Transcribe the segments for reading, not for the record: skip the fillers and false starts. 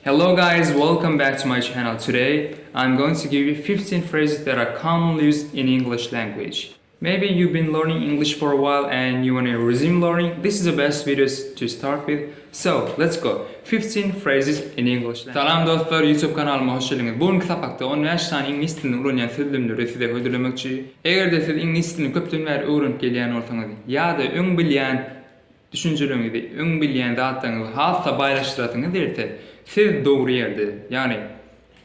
Hello guys, welcome back to my channel. Today, I'm going to give you 15 phrases that are commonly used in English language. Maybe you've been learning English for a while and you want to resume learning. This is the best videos to start with. So, let's go. 15 phrases in English. Salam dostlar, YouTube kanalyma hoş geldiňiz. Bu günki sapakda 15 sany iňlis dilini ulanýan sözlemleri size hödürlemekçi. Eger-de siz iňlis dilini köpden bäri öwrenip gelýän bolsaňyz ýa-da öň bilýän düşünjeleriňizi, öň bilýän zatlaryňyzy has-da baýlaşdyrasyňyz gelse, siz dogry ýerde. Ýagny,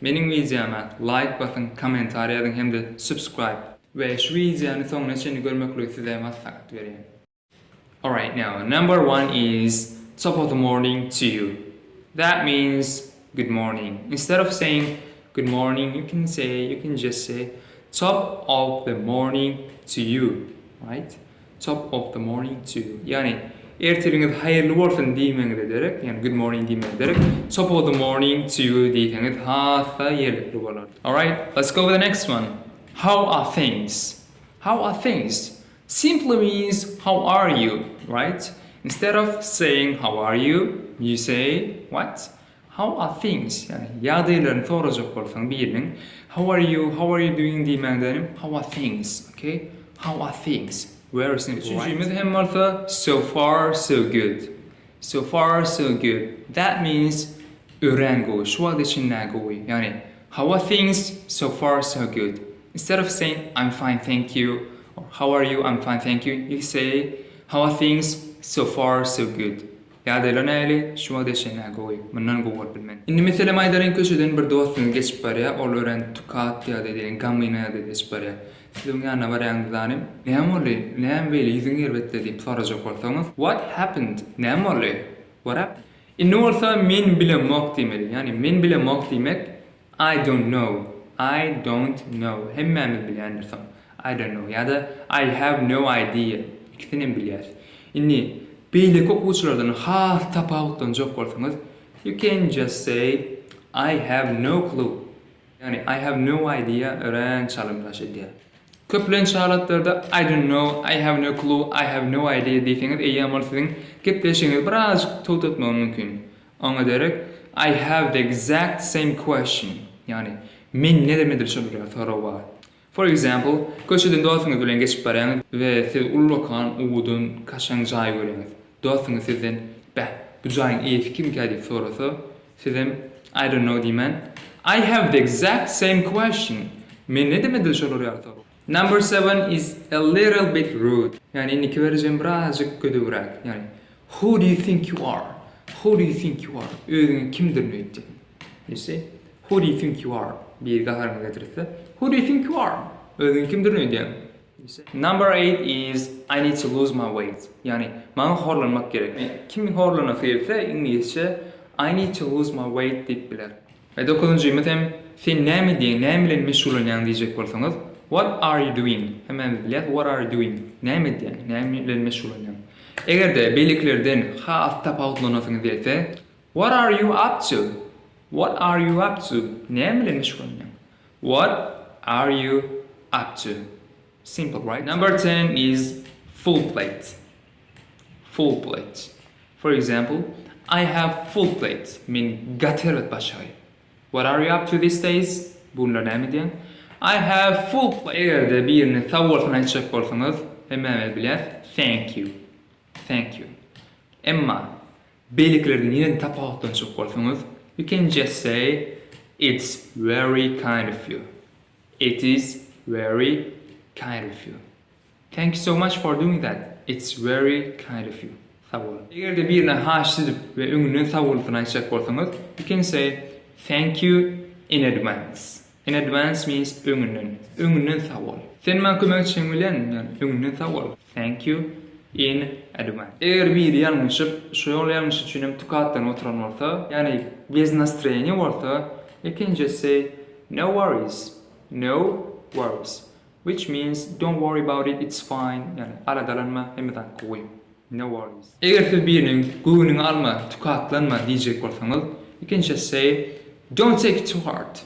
meniň wideoma laýk basyň, kommentariý ýazyň hem-de subscribe. We şu wideony soňuna çenli görmekligi size maslahat berýän. Alright now, number one is top of the morning to you. That means good morning. Instead of saying good morning, you can say, you can just say top of the morning to you, right? Top of the morning to you. Ýagny ertiriňiz haýyrly bolsun diýmegiňize derek, ýagny good morning diýmäge derek, top of the morning to you diýseňiz has-da ýerlikli bolar. Alright, let's go with the next one. How are things? How are things? Simply means how are you, right? Instead of saying how are you, you say what? How are things? Ýagny ýagdaýlaryny sorajak bolsaň biriniň how are you, how are you doing diýmäňdenem how are things, okay? How are things? Very simple, right? Üçünjimiz hem bolsa so far so good. So far so good. That means örän gowy, şu wagta çenli gowy. Ýagny how are things? So far so good. Instead of saying I'm fine thank you or how are you? I'm fine thank you. You say how are things? So far so good. Ýagdaýlar nähili? Şu wagta çenli gowy. Mundan gowy bolup bilmen. Indi meselem aýdalyň köçeden bir dostuňyz geçip barýar, ol örän tukat ýagdaýda ýagny gamgyn ýagdaýda geçip barýar. Siz oň ýanyna barýaňyz zanym, Näme boldy? Näme beýle ýüzüň erbetde diýip sorajak bolsaňyz, What happened? Näme boldy? What happened? Indi bolsa men bilemok diýmeli. Ýagny men bilemok diýmek I don't know. I don't know. Hemmämiz bilýändiris ony. I don't know ýa-da I have no idea. Ikisini hem bilýäris. Indi beýleki okuwçylardan has tapawutlanjak bolsaňyz, you can just say I have no clue. Ýagny I have no idea örän çalymdaş edýär. Köplenç halatlarda I don't know, I have no clue, I have no idea diýseňiz eýýäm ol siziň gepleşigiňizi birazajyk togtatmagy mümkin. Oňa derek I have the exact same question, ýagny mende-de edil şol bir sorag bar. For example, köçeden dostuňyz bilen geçip barýaňyz we siz ullakan, owadan, kaşaň jaý görýäňiz. Dostuňyz sizden, Beh, bu jaýyň eýesi kimkä diýip sorasa, sizem I don't know diýmän, I have the exact same question, mende-de edil şolar ýaly sorag. Number seven is a little bit rude. Ýagny indiki berejem birazajyk gödegräk. Ýagny Who do you think you are? Who do you think you are? Özüňi kimdirin öýtýäň? You see? Who do you think you are? Biri gaharyňy getirse, Who do you think you are? Özüňi kimdirin öýdýäň? You see? Number eight is I need to lose my weight. Ýagny maňa horlanmak gerek. Kim horlanasy gelse iňlisçe I need to lose my weight diýip biler. We dokuzynjymyz hem sen näme edýäň, näme bilen meşgullanýaň diýjek bolsaňyz, What are you doing? Hemmämiz bilýäs, what are you doing? Näme edýäň, näme bilen meşgullanýaň? Eger-de beýlekilerden has tapawutlanasyňyz gelse, What are you up to? What are you up to? Näme bilen meşgullanýaň? What are you up to? Simple, right? Number 10 is full plate. Full plate. For example, I have full plate. Men gaty erbet başagaý. What are you up to these days? Bu günler näme edýäň? I have full plate. Eger-de birine sag bolsun aýtjak bolsaňyz, hemmämiz bilýäs, thank you. Thank you. Emma beýlekilerden ýene tapawutlanjak bolsaňyz, you can just say it's very kind of you. It is very kind of you. Thank you so much for doing that. It's very kind of you. Sag bol. Eger-de birine haýyşt edip we öňünden sag bolsun aýtjak bolsaňyz, you can say thank you in advance. In advance means öňünden. Öňünden sag bol. Sen maňa kömek etjegiň bilen, ýagny öňünden sag bol. Thank you in advance. Eger biri ýalňyşyp, şol ýalňyş üçin hem tukatlanyp oturan bolsa, ýagny bez nastroýeniýa bolsa, you can just say no worries. No worries. Which means don't worry about it, it's fine, ýagny aladalanma, hemme zat gowy. No worries. Eger siz biriniň göwnüňi alma, tukatlanma diýjek bolsaňyz, you can just say don't take it too hard.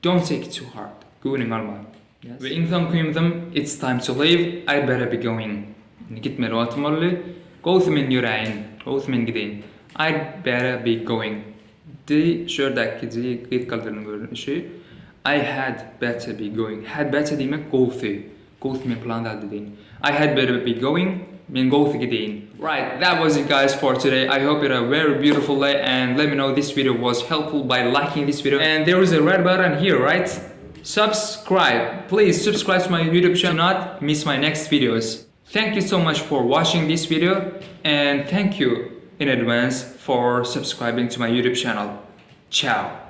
Don't take it too hard. Göwnüňi alma. Yes. We iň soňkymyzam it's time to leave, I better be going. Indi gitmeli wagtym boldy. Gowusy men ýöräýin, gowusy men gideýin. I'd better be going. D şu ýerdäki D gysgaldyrylan görnüşi. I had better be going. Had better diýmek gowusy. Gowusy men plan zat edeýin. I had better be going. Men gowusy gideýin. Right, that was it guys for today. I hope you had a very beautiful day and let me know this video was helpful by liking this video. And there is a red button here, right? Subscribe. Please subscribe to my YouTube channel to not miss my next videos. Thank you so much for watching this video and thank you in advance for subscribing to my YouTube channel. Ciao.